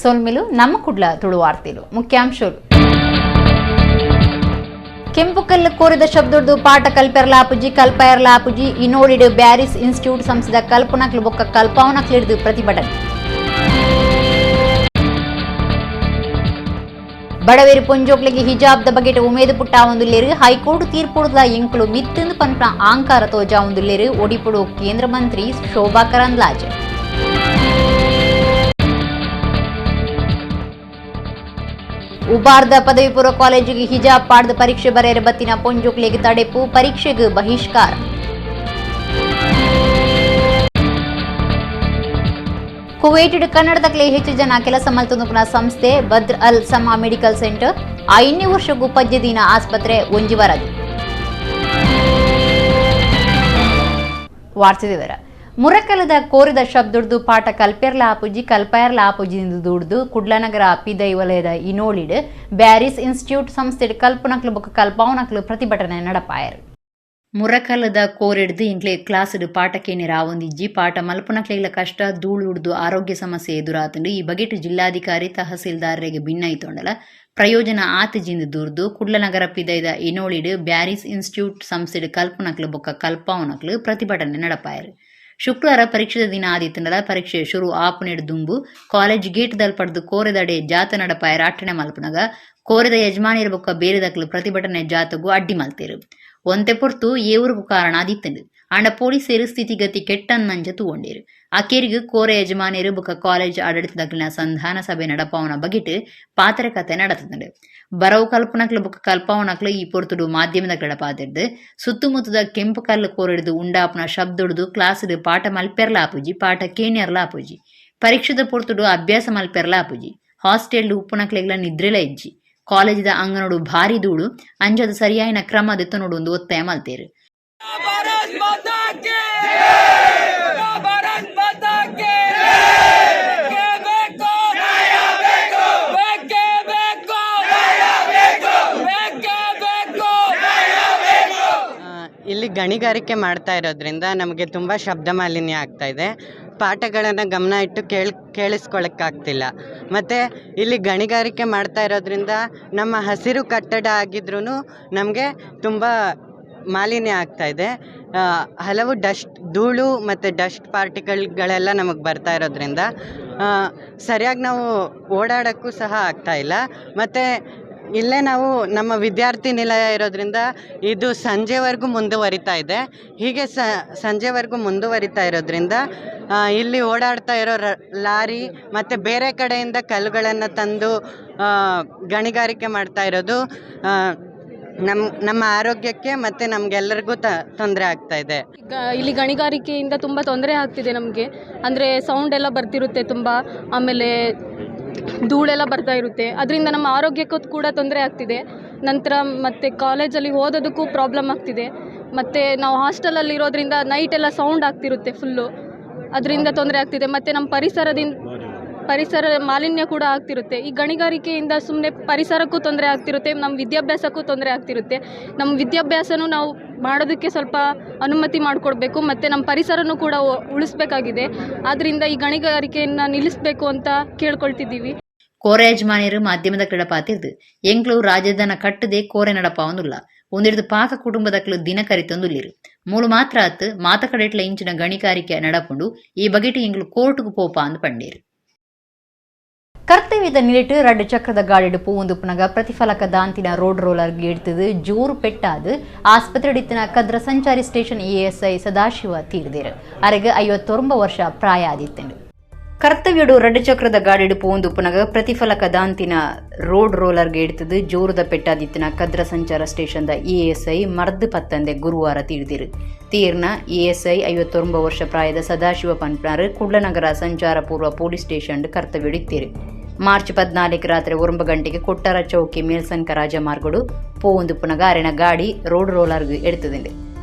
ಸೊಲ್ಮೆಲು ನಮ್ಮ ಕುಡ್ಲ ತುಳುವಾರ್ತೆಲು ಮುಖ್ಯಾಂಶಗಳು. ಕೆಂಪುಕಲ್ಲು ಕೋರಿದ ಶಬ್ದೊಡ್ದು ಪಾಠ ಕಲ್ಪೆರ್ಲಾಪುಜಿ ಕಲ್ಪಯರ್ಲಾಪುಜಿ ಇನೋಡಿಡು ಬ್ಯಾರಿಸ್ ಇನ್ಸ್ಟಿಟ್ಯೂಟ್ ಸಂಸ್ಥೆದ ಕಲ್ಪನಕ್ಲು ಬೊಕ್ಕ ಕಲ್ಪಾವನಕ್ಲಿಡ್ದು ಪ್ರತಿಭಟನೆ. ಬಡವೇರು ಪೊಂಜೋಕ್ಲಿಗೆ ಹಿಜಾಬ್ದ ಬಗೆಟ್ ಉಮೇದು ಪುಟ್ಟಾವೊಂದುಲ್ಲೇರು ಹೈಕೋರ್ಟ್ ತೀರ್ಪುಡುದ ಎಂಕುಲು ಮಿತ್ತಂದು ಪನ್ಪುನ ಆಂಕಾರ ತೋಜಾವೊಂದುಲ್ಲೇರು ಒಡಿಪುಡು ಕೇಂದ್ರ ಮಂತ್ರಿ ಶೋಭಾ ಕರಂದ್ಲಾಜೆ. ಉಬಾರ್ದ ಪದವಿ ಪೂರ್ವ ಕಾಲೇಜಿಗೆ ಹಿಜಾಬ್ ಪಾಡ್ದ ಪರೀಕ್ಷೆ ಬರೆಯರ ಬತ್ತಿನ ಪೊಂಜೋಕ್ಲೆಗ್ ತಡೆಪು ಪರೀಕ್ಷೆಗೆ ಬಹಿಷ್ಕಾರ. ಕುವೈಟ್ ಕನ್ನಡದಕ್ಲೆ ಹೆಚ್ಚು ಜನ ಕೆಲಸ ಮಲ್ತೊಂದುಪ್ಪುನ ಸಂಸ್ಥೆ ಬದ್ರ್ ಅಲ್ ಸಮಾ ಮೆಡಿಕಲ್ ಸೆಂಟರ್ 5 ವರ್ಷಕ್ಕೂ ಪಜ್ಜೆದಿನ ಆಸ್ಪತ್ರೆ ಒಂಜಿ ವರದಿ. ವಾರ್ತೆ ವಿವರ. ಮುರಕಲದ ಕೋರಿದ ಶಬ್ದೊಡ್ದು ಪಾಠ ಕಲ್ಪೆರ್ಲ ಆಪುಜಿ ಕಲ್ಪಯರ್ಲ ಆಪುಜಿ ದುಡ್ದು ಕುಡ್ಲನಗರ ಪಿದೈ ವಲಯದ ಇನೋಳಿಡ್ ಬ್ಯಾರಿಸ್ ಇನ್ಸ್ಟಿಟ್ಯೂಟ್ ಸಂಸ್ಥೆ ಕಲ್ಪನಕ್ಲು ಬೊಕ್ಕ ಕಲ್ಪಾವನಕ್ಲು ಪ್ರತಿಭಟನೆ ನಡಪಾಯರು. ಮುರಕಲದ ಕೋರಿಡ್ದು ಇಂಕ್ಲೆ ಕ್ಲಾಸ್ಡ್ ಪಾಠಕೇನೆ ರಾವೊಂದಿಜ್ಜಿ ಪಾಠ ಮಲ್ಪುನಕ್ಲೆಗ್ಲ ಕಷ್ಟ ಧೂಳುಡ್ದು ಆರೋಗ್ಯ ಸಮಸ್ಯೆ ಎದುರಾತುಂಡು. ಈ ಬಗೆಟ್ ಜಿಲ್ಲಾಧಿಕಾರಿ ತಹಸೀಲ್ದಾರರಿಗೆ ಭಿನ್ನೈತೊಂಡಲ ಪ್ರಯೋಜನ ಆತಿಜಿಂದು ದೂರ್ದು ಕುಡ್ಲನಗರ ಪಿದೈದ ಇನೋಳಿಡ್ ಬ್ಯಾರಿಸ್ ಇನ್ಸ್ಟಿಟ್ಯೂಟ್ ಸಂಸ್ಥೆಡ್ ಕಲ್ಪನಕ್ಲು ಬೊಕ್ಕ ಕಲ್ಪಾವನಕ್ಲು ಪ್ರತಿಭಟನೆ ನಡಪಾಯರು. ಶುಕ್ರವಾರ ಪರೀಕ್ಷೆದ ದಿನ ಆದಿತ್ತಂಡಲ ಪರೀಕ್ಷೆ ಶುರು ಆಪುನೆಡ್ ದುಂಬು ಕಾಲೇಜ್ ಗೇಟ್ ದಲ್ಪಡ್ದು ಕೋರೆದಡೆ ಜಾತ ನಡಪಾಯರ ಅಟ್ಟಣೆ ಮಲ್ಪುನಗ ಕೋರೆದ ಯಜಮಾನಿಯರ ಬೊಕ್ಕ ಬೇರೆದಕ್ಲು ಪ್ರತಿಭಟನೆ ಜಾತಗೂ ಅಡ್ಡಿ ಮಲ್ತೇರು. ಒಂತೆ ಪೊರ್ತು ಏವುರ್ಗು ಕಾರಣ ಆದಿತ್ತಂಡು. ಆಂಡ ಪೊಲೀಸರು ಸ್ಥಿತಿಗತಿ ಕೆಟ್ಟನ್ನಂಚ ತೂವೊಂಡೇರು. ಅಕೇರಿಗ್ ಕೋರೆ ಯಜಮಾನಿಯರು ಬೊಕ್ಕ ಕಾಲೇಜ್ ಆಡಳಿತದಕ್ಲಿನ ಸಂಧಾನ ಸಭೆ ನಡಪಾವನ ಬಗೆಟ್ ಪಾತ್ರ ಕತೆ ನಡತದಂಡು. ಬರವು ಕಲ್ಪನಕ್ಲು ಬೊಕ್ಕ ಕಲ್ಪಾವನಕ್ಲು ಈ ಪೊರ್ತುಡು ಮಾಧ್ಯಮದ ಕಡಪಾತಿರ್ದು ಸುತ್ತಮುತ್ತದ ಕೆಂಪು ಕಲ್ಲು ಕೋರಿಡ್ದು ಉಂಡಾಪುನ ಶಬ್ದೊಡ್ದು ಕ್ಲಾಸ್ಡ್ ಪಾಠ ಮಲ್ಪೆರ್ಲ ಆಪುಜಿ ಪಾಠ ಕೇನ್ಯರ್ಲ ಆಪುಜಿ ಪರೀಕ್ಷೆದ ಪೊರ್ತುಡು ಅಭ್ಯಾಸ ಮಲ್ಪೆರ್ಲ ಆಪುಜಿ ಹಾಸ್ಟೆಲ್ ಉಪ್ಪುನಕ್ಲೆಗ್ಲ ನಿದ್ರೆಲ ಇಜ್ಜಿ ಕಾಲೇಜಿದ ಅಂಗನೋಡು ಭಾರಿ ಧೂಳು ಅಂಜದ ಸರಿಯಾಯಿನ ಕ್ರಮ ದೆತ್ತನೋಡು ಒಂದು ಒತ್ತಾಯ ಮಲ್ತೇರು. भारत माता के भारत माता के ಬೇಕು ಬೇಕು ಬೇಕೇ ಬೇಕು ಬೇಕೇ ಬೇಕು. ಇಲ್ಲಿ ಗಣಿಗಾರಿಕೆ ಮಾಡ್ತಾ ಇರೋದ್ರಿಂದ ನಮಗೆ ತುಂಬ ಶಬ್ದ ಮಾಲಿನ್ಯ ಆಗ್ತಾ ಇದೆ. ಪಾಠಗಳನ್ನು ಗಮನ ಇಟ್ಟು ಕೇಳಿಸ್ಕೊಳ್ಳೋಕ್ಕಾಗ್ತಿಲ್ಲ. ಮತ್ತು ಇಲ್ಲಿ ಗಣಿಗಾರಿಕೆ ಮಾಡ್ತಾ ಇರೋದ್ರಿಂದ ನಮ್ಮ ಹಸಿರು ಕಟ್ಟಡ ಆಗಿದ್ರೂ ನಮಗೆ ತುಂಬ ಮಾಲಿನ್ಯ ಆಗ್ತಾ ಇದೆ. ಹಲವು ಡಸ್ಟ್, ಧೂಳು ಮತ್ತು ಡಸ್ಟ್ ಪಾರ್ಟಿಕಲ್ಗಳೆಲ್ಲ ನಮಗೆ ಬರ್ತಾ ಇರೋದ್ರಿಂದ ಸರಿಯಾಗಿ ನಾವು ಓಡಾಡೋಕ್ಕೂ ಸಹ ಆಗ್ತಾ ಇಲ್ಲ. ಮತ್ತು ಇಲ್ಲೇ ನಾವು ನಮ್ಮ ವಿದ್ಯಾರ್ಥಿ ನಿಲಯ ಇರೋದ್ರಿಂದ ಇದು ಸಂಜೆವರೆಗೂ ಮುಂದುವರಿತಾ ಇದೆ. ಹೀಗೆ ಸಂಜೆವರೆಗೂ ಮುಂದುವರಿತಾ ಇರೋದ್ರಿಂದ ಇಲ್ಲಿ ಓಡಾಡ್ತಾ ಇರೋ ಲಾರಿ ಮತ್ತು ಬೇರೆ ಕಡೆಯಿಂದ ಕಲ್ಲುಗಳನ್ನು ತಂದು ಗಣಿಗಾರಿಕೆ ಮಾಡ್ತಾ ಇರೋದು ನಮ್ಮ ನಮ್ಮ ಆರೋಗ್ಯಕ್ಕೆ ಮತ್ತು ನಮಗೆಲ್ಲರಿಗೂ ತೊಂದರೆ ಆಗ್ತಾ ಇದೆ. ಇಲ್ಲಿ ಗಣಿಗಾರಿಕೆಯಿಂದ ತುಂಬ ತೊಂದರೆ ಆಗ್ತಿದೆ ನಮಗೆ. ಅಂದರೆ ಸೌಂಡ್ ಎಲ್ಲ ಬರ್ತಿರುತ್ತೆ ತುಂಬ, ಆಮೇಲೆ ಧೂಳೆಲ್ಲ ಬರ್ತಾ ಇರುತ್ತೆ. ಅದರಿಂದ ನಮ್ಮ ಆರೋಗ್ಯಕ್ಕೂ ಕೂಡ ತೊಂದರೆ ಆಗ್ತಿದೆ. ನಂತರ ಮತ್ತು ಕಾಲೇಜಲ್ಲಿ ಓದೋದಕ್ಕೂ ಪ್ರಾಬ್ಲಮ್ ಆಗ್ತಿದೆ. ಮತ್ತು ನಾವು ಹಾಸ್ಟೆಲಲ್ಲಿ ಇರೋದ್ರಿಂದ ನೈಟೆಲ್ಲ ಸೌಂಡ್ ಆಗ್ತಿರುತ್ತೆ ಫುಲ್ಲು, ಅದರಿಂದ ತೊಂದರೆ ಆಗ್ತಿದೆ. ಮತ್ತು ನಮ್ಮ ಪರಿಸರ ಮಾಲಿನ್ಯ ಕೂಡ ಆಗ್ತಿರುತ್ತೆ. ಈ ಗಣಿಗಾರಿಕೆಯಿಂದ ಸುಮ್ಮನೆ ಪರಿಸರಕ್ಕೂ ತೊಂದರೆ ಆಗ್ತಿರುತ್ತೆ, ನಮ್ಮ ವಿದ್ಯಾಭ್ಯಾಸಕ್ಕೂ ತೊಂದರೆ ಆಗ್ತಿರುತ್ತೆ. ನಮ್ಮ ವಿದ್ಯಾಭ್ಯಾಸನೂ ನಾವು ಮಾಡೋದಕ್ಕೆ ಸ್ವಲ್ಪ ಅನುಮತಿ ಮಾಡಿಕೊಡ್ಬೇಕು, ಮತ್ತು ನಮ್ಮ ಪರಿಸರನೂ ಕೂಡ ಉಳಿಸ್ಬೇಕಾಗಿದೆ. ಆದ್ದರಿಂದ ಈ ಗಣಿಗಾರಿಕೆಯನ್ನು ನಿಲ್ಲಿಸಬೇಕು ಅಂತ ಕೇಳ್ಕೊಳ್ತಿದ್ದೀವಿ. ಕೋರೆ ಯಜಮಾನಿಯರು ಮಾಧ್ಯಮದ ಕ್ರೀಡಪಾತಿರ್ದು ಎಂಕ್ಲು ರಾಜಧನ ಕಟ್ಟದೆ ಕೋರೆ ನಡಪಾವೊಂದುಲ್ಲ. ಒಂದಿಡ್ದು ಪಾಕ ಕುಟುಂಬದಕ್ಲು ದಿನ ಕರಿತೊಂದುಲ್ಲಿರು. ಮೂಲು ಮಾತ್ರ ಅತ್ ಮಾತ ಕಡೆಟ್ಲ ಇಂಚಿನ ಗಣಿಗಾರಿಕೆ ನಡಪುಂಡು. ಈ ಬಗೆಟ್ ಎಂಕ್ಲು ಕೋರ್ಟ್ಗ್ ಪೋಪ ಅಂದ್ ಪಂಡೇರು. ಕರ್ತವ್ಯದ ನಿಲೆಟ್ ರಡ್ಡು ಚಕ್ರದ ಗಾಡಿಡು ಪೂವೊಂದುಪ್ಪುನಗ ಪ್ರತಿಫಲಕ ದಾಂತಿನ ರೋಡ್ ರೋಲರ್ ಎಡ್ತದು ಜೋರು ಪೆಟ್ಟಾದು ಆಸ್ಪತ್ರೆಡಿತ್ತಿನ ಕದ್ರ ಸಂಚಾರಿ ಸ್ಟೇಷನ್ ಎಎಸ್ಐ ಸದಾಶಿವ ತೀರ್ದೇರು. ಅರೆಗ್ 59 ವರ್ಷ ಪ್ರಾಯ ಆದಿತ್ತಂಡು. ಕರ್ತವ್ಯಡು ರಡ್ಡು ಚಕ್ರದ ಗಾಡಿಡು ಪೂವೊಂದುಪ್ಪುನಗ ಪ್ರತಿಫಲಕ ದಾಂತಿನ ರೋಡ್ ರೋಲರ್ಗೆ ಎಡ್ತದು ಜೋರುದ ಪೆಟ್ಟಾದಿತ್ತಿನ ಕದ್ರ ಸಂಚಾರ ಸ್ಟೇಷನ್ದ ಎಎಸ್ಐ ಮರ್ದ್ ಪತ್ತಂದೆ ಗುರುವಾರ ತೀರ್ದಿರು. ತೀರ್ನ ಎಎಸ್ಐ 59 ವರ್ಷ ಪ್ರಾಯದ ಸದಾಶಿವ ಪನ್ಪನಾರು ಕುಡ್ಲನಗರ ಸಂಚಾರ ಪೂರ್ವ ಪೊಲೀಸ್ ಸ್ಟೇಷನ್ ಕರ್ತವ್ಯಡಿತ್ತೀರು. ಮಾರ್ಚ್ 14 ರಾತ್ರಿ 9 ಗಂಟೆಗೆ ಕೊಟ್ಟಾರ ಚೌಕಿ ಮೇಲ್ಸಂಕ ರಾಜಮಾರ್ಗಡು ಪೋವೊಂದುಪ್ಪುನಗ ಅರೆನ ಗಾಡಿ ರೋಡ್ ರೋಲರ್ಗೆ ಎಡ್ತದಿಂಡು.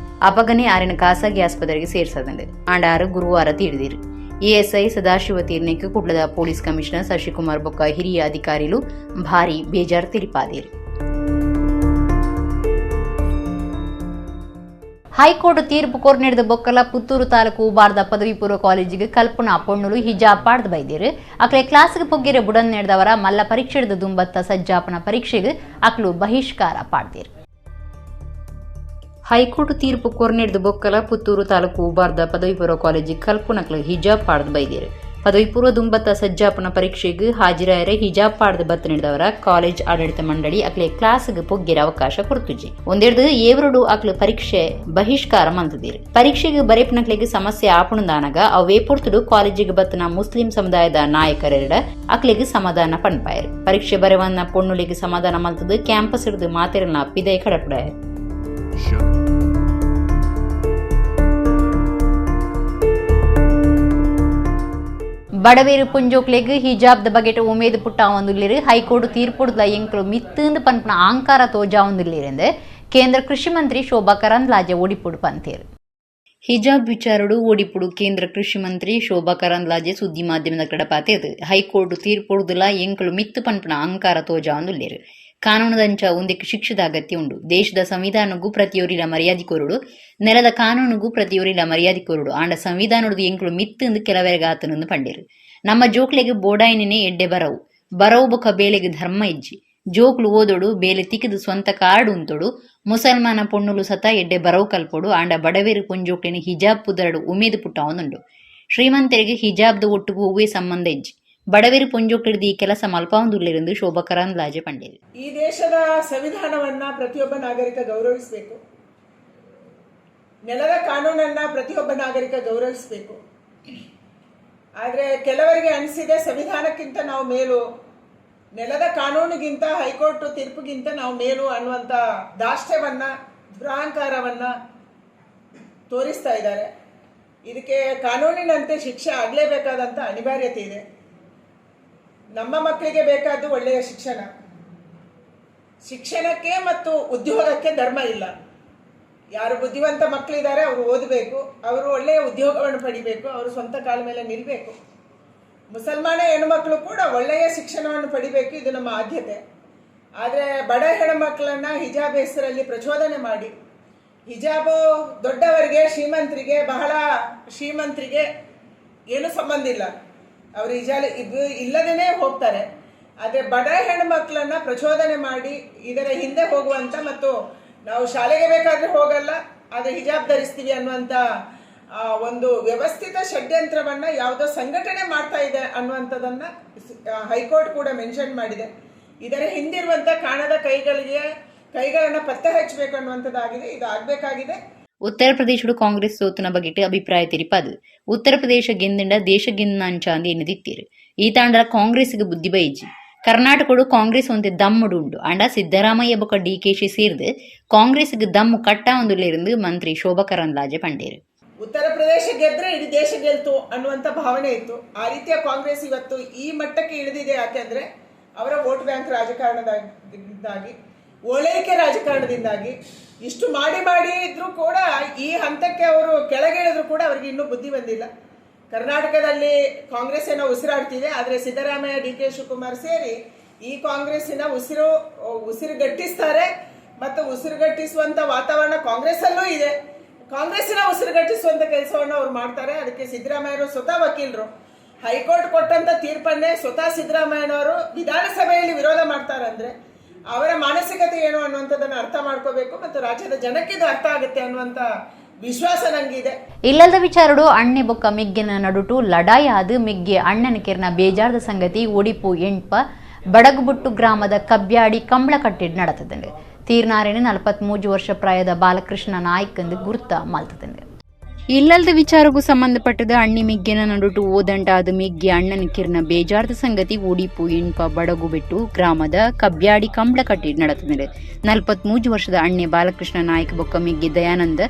ಅಪಗನೆ ಅರೆನ ಖಾಸಗಿ ಆಸ್ಪತ್ರೆಗೆ ಸೇರ್ಸದಂಡು. ಆಂಡ ಆರು ಗುರುವಾರ ತೀರ್ದಿರು. ಎಎಸ್ಐ ಸದಾಶಿವ ತೀರ್ನೆಕ್ ಕುಡ್ಲದ ಪೊಲೀಸ್ ಕಮಿಷನರ್ ಶಶಿಕುಮಾರ್ ಬೊಕ್ಕ ಹಿರಿಯ ಅಧಿಕಾರಿಲು ಭಾರಿ ಬೇಜಾರ್ ತಿಳಿಪಾದಿರು. ಹೈಕೋರ್ಟ್ ತೀರ್ಪು ಕೊರ್ನೆಡ್ದ ಬೊಕ್ಕಲ ಪುತ್ತೂರು ತಾಲೂಕು ಉಬಾರ್ದ ಪದವಿ ಪೂರ್ವ ಕಾಲೇಜಿಗೆ ಕಲ್ಪನಾ ಪೊಣ್ಣುಲು ಹಿಜಾಬ್ ಪಾಡ್ದ್ ಬೈದಿರು. ಅಕ್ಲೆ ಕ್ಲಾಸ್ಗೆ ಪೊಗ್ಗೆರೆ ಬುಡನ್ ನೆಡ್ದವರ ಮಲ್ಲ ಪರೀಕ್ಷೆಡ್ದ ದುಂಬತ್ತ ಸಜ್ಜಾಪನ ಪರೀಕ್ಷೆಗೆ ಅಕ್ಲು ಬಹಿಷ್ಕಾರ ಪಾಡ್ದಿರು. ಹೈಕೋರ್ಟ್ ತೀರ್ಪು ಕೊರ್ನೆಡ್ದ ಬೊಕ್ಕಲ ಪುತ್ತೂರು ತಾಲೂಕು ಉಬಾರ್ದ ಪದವಿ ಪೂರ್ವ ಕಾಲೇಜಿಗೆ ಕಲ್ಪನಕ್ಲು ಹಿಜಾಬ್ ಪಾಡ್ದ್ ಬೈದಿರು. ಪದವಿ ಪೂರ್ವ ದುಂಬತ್ತ ಸಜ್ಜಾಪನ ಪರೀಕ್ಷೆಗೆ ಹಾಜಿರಾಯರೆ ಹಿಜಾಬ್ ಪಾಡ್ದ್ ಬತ್ತ ನೀಡಿದವರ ಕಾಲೇಜ್ ಆಡಳಿತ ಮಂಡಳಿ ಅಕ್ಲೆ ಕ್ಲಾಸ್ಗೆ ಪೊಗ್ಗೆರ ಅವಕಾಶ ಕೊರ್ತುಜಿ. ಒಂದೆಡ್ದು ಏವರುಡು ಅಕ್ಲು ಪರೀಕ್ಷೆ ಬಹಿಷ್ಕಾರ ಮಂತದಿರು. ಪರೀಕ್ಷೆಗೆ ಬರೆಪನಕ್ಲೆಗೆ ಸಮಸ್ಯೆ ಆಪುಣದಾನಗ ಅವೇ ಪೊರ್ತುಡು ಕಾಲೇಜಿಗೆ ಬತ್ತನ ಮುಸ್ಲಿಂ ಸಮುದಾಯದ ನಾಯಕರೆರಡ ಅಕ್ಲೆಗೆ ಸಮಾಧಾನ ಪನ್ಪಾಯರು. ಪರೀಕ್ಷೆ ಬರೆವನ್ನ ಪೊಣ್ಣುಲಿಗೆ ಸಮಾಧಾನ ಮಲ್ತದು ಕ್ಯಾಂಪಸ್ ಹಿಡಿದು ಮಾತೆರನ್ನ ಪಿದೈ ಕಡಪಡಾಯರು. ಬಡವೇರು ಪುಂಜೋಕ್ಲೆಗ್ ಹಿಜಾಬ್ದ ಬಗೆಟ್ ಉಮೇದ್ ಪುಟ್ಟಾವೊಂದುಲ್ಲೆರ್. ಹೈಕೋರ್ಟ್ ತೀರ್ಪುಡ್ದ ಎಂಕ್ಲು ಮಿತ್ತುಂದು ಪನ್ಪುನ ಆಂಕಾರ ತೋಜಾವೊಂದುಲ್ಲೆರ್ ಕೇಂದ್ರ ಕೃಷಿ ಮಂತ್ರಿ ಶೋಭಾ ಕರಂದ್ಲಾಜೆ ಒಡಿಪುಡು ಪಂತೇರ್. ಹಿಜಾಬ್ ವಿಚಾರಡು ಒಡಿಪುಡು ಕೇಂದ್ರ ಕೃಷಿ ಮಂತ್ರಿ ಶೋಭಾ ಕರಂದ್ಲಾಜೆ ಸುದ್ದಿ ಮಾಧ್ಯಮದ ಕಡಪಾತೇದು ಹೈಕೋರ್ಟ್ ತೀರ್ಪುಡ್ದಲ ಎಂಕ್ಲು ಮಿತ್ತು ಪನ್ಪುನ ಆಂಕಾರ ತೋಜಾವೊಂದುಲ್ಲೆರ್. ಕಾನೂನುದಂಚ ಉಂದೆಕ್ ಶಿಕ್ಷೆದ ಅಗತ್ಯ ಉಂಡು. ದೇಶದ ಸಂವಿಧಾನಗೂ ಪ್ರತಿಯೊರಿಲ ಮರ್ಯಾದೆ ಕೊರೊಡು, ನೆಲದ ಕಾನೂನುಗೂ ಪ್ರತಿಯೊರಿಲ ಮರ್ಯಾದೆ ಕೊರೊಡು. ಆಂಡ ಸಂವಿಧಾನೊಡ್ದು ಎಂಕ್ಲು ಮಿತ್ತುಂದು ಕೆಲವೆರೆಗಾತನಂದು ಪಂಡೇರು. ನಮ್ಮ ಜೋಕ್ಲೆಗ್ ಬೋಡಾಯಿನೇ ಎಡ್ಡೆ ಬರವು ಬರವು ಬೊಕ ಬೇಲೆಗ್ ಧರ್ಮ ಇಜ್ಜಿ. ಜೋಕ್ಲು ಓದೊಡು, ಬೇಲೆ ತಿಕ್ಕಿದು ಸ್ವಂತ ಕಾರ್ಡ್ ಉಂತೊಡು. ಮುಸಲ್ಮಾನ ಪೊಣ್ಣುಲು ಸತ ಎಡ್ಡೆ ಬರವು ಕಲ್ಪೊಡು. ಆಂಡ ಬಡವೆರು ಪೊಂಜೋಕ್ಲೆನ ಹಿಜಾಬ್ ಪುದರಡು ಉಮೇದು ಪುಟ್ಟಾವೊಂದುಂಡು. ಶ್ರೀಮಂತರಿಗೆ ಹಿಜಾಬ್ದ ಒಟ್ಟುಗು ಒವ್ವೇ ಸಂಬಂಧ ಇಜ್ಜಿ. ಬಡವೆರು ಪೊಂಜೋಕ್ಲೆಡ್ದ್ ಈ ಕೆಲಸ ಮಲ್ಪಾವೊಂದುಲ್ಲೆರೆಂದು ಶೋಭಾ ಕರಂದ್ಲಾಜೆ ಪಂಡೇರು. ಈ ದೇಶದ ಸಂವಿಧಾನವನ್ನ ಪ್ರತಿಯೊಬ್ಬ ನಾಗರಿಕ ಗೌರವಿಸಬೇಕು. ನೆಲದ ಕಾನೂನನ್ನ ಪ್ರತಿಯೊಬ್ಬ ನಾಗರಿಕ ಗೌರವಿಸಬೇಕು. ಆದರೆ ಕೆಲವರಿಗೆ ಅನಿಸಿದೆ, ಸಂವಿಧಾನಕ್ಕಿಂತ ನಾವು ಮೇಲು, ನೆಲದ ಕಾನೂನಿಗಿಂತ, ಹೈಕೋರ್ಟ್ ತೀರ್ಪಿಗಿಂತ ನಾವು ಮೇಲು ಅನ್ನುವಂಥ ದಾಷ್ಟ್ಯವನ್ನ, ದುರಹಂಕಾರವನ್ನ ತೋರಿಸ್ತಾ ಇದ್ದಾರೆ. ಇದಕ್ಕೆ ಕಾನೂನಿನಂತೆ ಶಿಕ್ಷೆ ಆಗಲೇಬೇಕಾದಂಥ ಅನಿವಾರ್ಯತೆ ಇದೆ. ನಮ್ಮ ಮಕ್ಕಳಿಗೆ ಬೇಕಾದ್ದು ಒಳ್ಳೆಯ ಶಿಕ್ಷಣ. ಶಿಕ್ಷಣಕ್ಕೆ ಮತ್ತು ಉದ್ಯೋಗಕ್ಕೆ ಧರ್ಮ ಇಲ್ಲ. ಯಾರು ಬುದ್ಧಿವಂತ ಮಕ್ಕಳಿದ್ದಾರೆ ಅವರು ಓದಬೇಕು, ಅವರು ಒಳ್ಳೆಯ ಉದ್ಯೋಗವನ್ನು ಪಡಿಬೇಕು, ಅವರು ಸ್ವಂತ ಕಾಲ ಮೇಲೆ ನಿಲ್ಲಬೇಕು. ಮುಸಲ್ಮಾನ ಹೆಣ್ಣುಮಕ್ಕಳು ಕೂಡ ಒಳ್ಳೆಯ ಶಿಕ್ಷಣವನ್ನು ಪಡಿಬೇಕು, ಇದು ನಮ್ಮ ಆದ್ಯತೆ. ಆದರೆ ಬಡ ಹೆಣ್ಣುಮಕ್ಕಳನ್ನು ಹಿಜಾಬ್ ಹೆಸರಲ್ಲಿ ಪ್ರಚೋದನೆ ಮಾಡಿ, ಹಿಜಾಬು ದೊಡ್ಡವರಿಗೆ, ಶ್ರೀಮಂತರಿಗೆ, ಬಹಳ ಶ್ರೀಮಂತರಿಗೆ ಏನೂ ಸಂಬಂಧ ಇಲ್ಲ, ಅವರು ಹಿಜಾಬ್ ಇದು ಇಲ್ಲದೇ ಹೋಗ್ತಾರೆ. ಆದರೆ ಬಡ ಹೆಣ್ಣುಮಕ್ಕಳನ್ನು ಪ್ರಚೋದನೆ ಮಾಡಿ ಇದರ ಹಿಂದೆ ಹೋಗುವಂಥ ಮತ್ತು ನಾವು ಶಾಲೆಗೆ ಬೇಕಾದರೆ ಹೋಗಲ್ಲ, ಆದರೆ ಹಿಜಾಬ್ ಧರಿಸ್ತೀವಿ ಅನ್ನುವಂಥ ಒಂದು ವ್ಯವಸ್ಥಿತ ಷಡ್ಯಂತ್ರವನ್ನು ಯಾವುದೋ ಸಂಘಟನೆ ಮಾಡ್ತಾ ಇದೆ ಅನ್ನುವಂಥದ್ದನ್ನು ಹೈಕೋರ್ಟ್ ಕೂಡ ಮೆನ್ಷನ್ ಮಾಡಿದೆ. ಇದರ ಹಿಂದಿರುವಂಥ ಕಾಣದ ಕೈಗಳನ್ನು ಪತ್ತೆ ಹಚ್ಚಬೇಕು ಅನ್ನುವಂಥದ್ದಾಗಿದೆ. ಇದು ಆಗಬೇಕಾಗಿದೆ. ಉತ್ತರ ಪ್ರದೇಶಡು ಕಾಂಗ್ರೆಸ್ ಸೋತುನ ಬಗೆಟ್ ಅಭಿಪ್ರಾಯ ತೆರಿಪಾದು ಉತ್ತರ ಪ್ರದೇಶ ಗೆಂದಿಂಡ ದೇಶ ಗೆಂದಾಂಚ ಅಂದ್ ಎನ್ನುದಿತ್ತೀರು. ಈ ತಾಂಡಲ ಕಾಂಗ್ರೆಸ್ಗೆ ಬುದ್ಧಿ ಬೈಜಿ. ಕರ್ನಾಟಕಡು ಕಾಂಗ್ರೆಸ್ ಒಂತೆ ದಮ್ಮುಡು ಉಂಡು. ಆಂಡ ಸಿದ್ದರಾಮಯ್ಯ ಬೊಕ ಡಿಕೆಶಿ ಸೇರ್ದು ಕಾಂಗ್ರೆಸ್ಗೆ ದಮ್ಮು ಕಟ್ಟಾವೊಂದುಲ್ಲೆರ್ ಮಂತ್ರಿ ಶೋಭಾ ಕರಂದ್ಲಾಜೆ ಪಂಡೇರು. ಉತ್ತರ ಪ್ರದೇಶ ಗೆದ್ರೆ ಇಡೀ ದೇಶ ಗೆಲ್ತು ಅನ್ನುವಂಥ ಭಾವನೆ ಇತ್ತು. ಆ ರೀತಿಯ ಕಾಂಗ್ರೆಸ್ ಇವತ್ತು ಈ ಮಟ್ಟಕ್ಕೆ ಇಳಿದಿದೆ. ಯಾಕೆಂದ್ರೆ ಅವರ ವೋಟ್ ಬ್ಯಾಂಕ್ ರಾಜಕಾರಣದಿಂದಾಗಿ, ಓಲೈಕೆ ರಾಜಕಾರಣದಿಂದಾಗಿ ಇಷ್ಟು ಮಾಡಿ ಮಾಡಿ ಇದ್ರೂ ಕೂಡ ಈ ಹಂತಕ್ಕೆ ಅವರು ಕೆಳಗಿಳಿದ್ರು ಕೂಡ ಅವರಿಗೆ ಇನ್ನೂ ಬುದ್ಧಿ ಬಂದಿಲ್ಲ. ಕರ್ನಾಟಕದಲ್ಲಿ ಕಾಂಗ್ರೆಸ್ ಏನೋ ಉಸಿರಾಡ್ತಿದೆ, ಆದರೆ ಸಿದ್ದರಾಮಯ್ಯ, ಡಿ.ಕೆ. ಶಿವಕುಮಾರ್ ಸೇರಿ ಈ ಕಾಂಗ್ರೆಸ್ಸಿನ ಉಸಿರುಗಟ್ಟಿಸ್ತಾರೆ ಮತ್ತು ಉಸಿರುಗಟ್ಟಿಸುವಂಥ ವಾತಾವರಣ ಕಾಂಗ್ರೆಸ್ಸಲ್ಲೂ ಇದೆ. ಕಾಂಗ್ರೆಸ್ಸಿನ ಉಸಿರುಗಟ್ಟಿಸುವಂಥ ಕೆಲಸವನ್ನು ಅವ್ರು ಮಾಡ್ತಾರೆ. ಅದಕ್ಕೆ ಸಿದ್ದರಾಮಯ್ಯರು ಸ್ವತಃ ವಕೀಲರು. ಹೈಕೋರ್ಟ್ ಕೊಟ್ಟಂತ ತೀರ್ಪನ್ನೇ ಸ್ವತಃ ಸಿದ್ದರಾಮಯ್ಯನವರು ವಿಧಾನಸಭೆಯಲ್ಲಿ ವಿರೋಧ ಮಾಡ್ತಾರೆ ಅಂದ್ರೆ ಅವರ ಮಾನಸಿಕತೆ ಏನು ಅನ್ನುವಂಥದ್ದನ್ನು ಅರ್ಥ ಮಾಡ್ಕೋಬೇಕು ಮತ್ತು ರಾಜ್ಯದ ಜನಕ್ಕೆ ಇದು ಅರ್ಥ ಆಗುತ್ತೆ ಅನ್ನುವಂಥ ವಿಶ್ವಾಸ ನಂಗಿದೆ. ಇಲ್ಲದ ವಿಚಾರಡು ಅಣ್ಣೆ ಬೊಕ್ಕ ಮೆಗ್ಗೆನ ನಡುಟು ಲಡಾಯಿ ಆದ್ ಮೆಗ್ಗೆ ಅಣ್ಣನ ಕೆರ್ನ ಬೇಜಾರದ ಸಂಗತಿ ಒಡಿಪು ಎಂಟ್ಪ ಬಡಗುಬುಟ್ಟು ಗ್ರಾಮದ ಕಬ್ಯಾಡಿ ಕಂಬಳಕಟ್ಟಿಡ್ ನಡತದಂಡು. ತೀರ್ನಾರೇನು 43 ವರ್ಷ ಪ್ರಾಯದ ಬಾಲಕೃಷ್ಣ ನಾಯ್ಕ್ ಎಂದು ಗುರ್ತ ಮಲ್ತದಂಡು. ಇಲ್ಲಲ್ದ ವಿಚಾರಕ್ಕೂ ಸಂಬಂಧಪಟ್ಟದ ಅಣ್ಣಿ ಮಿಗ್ಗೆನ ನಡುಟು ಓದಂಟಾದ ಮಿಗ್ಗೆ ಅಣ್ಣನ ಕಿರ್ನ ಬೇಜಾರದ ಸಂಗತಿ ಒಡಿಪು ಎಂಟ್ಪ ಬಡಗುಬೆಟ್ಟು ಗ್ರಾಮದ ಕಬ್ಯಾಡಿ ಕಂಬಳಕಟ್ಟಿಡ್ ನಡತದಂಡು. 43 ವರ್ಷದ ಅಣ್ಣೆ ಬಾಲಕೃಷ್ಣ ನಾಯ್ಕ ಬೊಕ್ಕ ಮೆಗ್ಗಿ ದಯಾನಂದ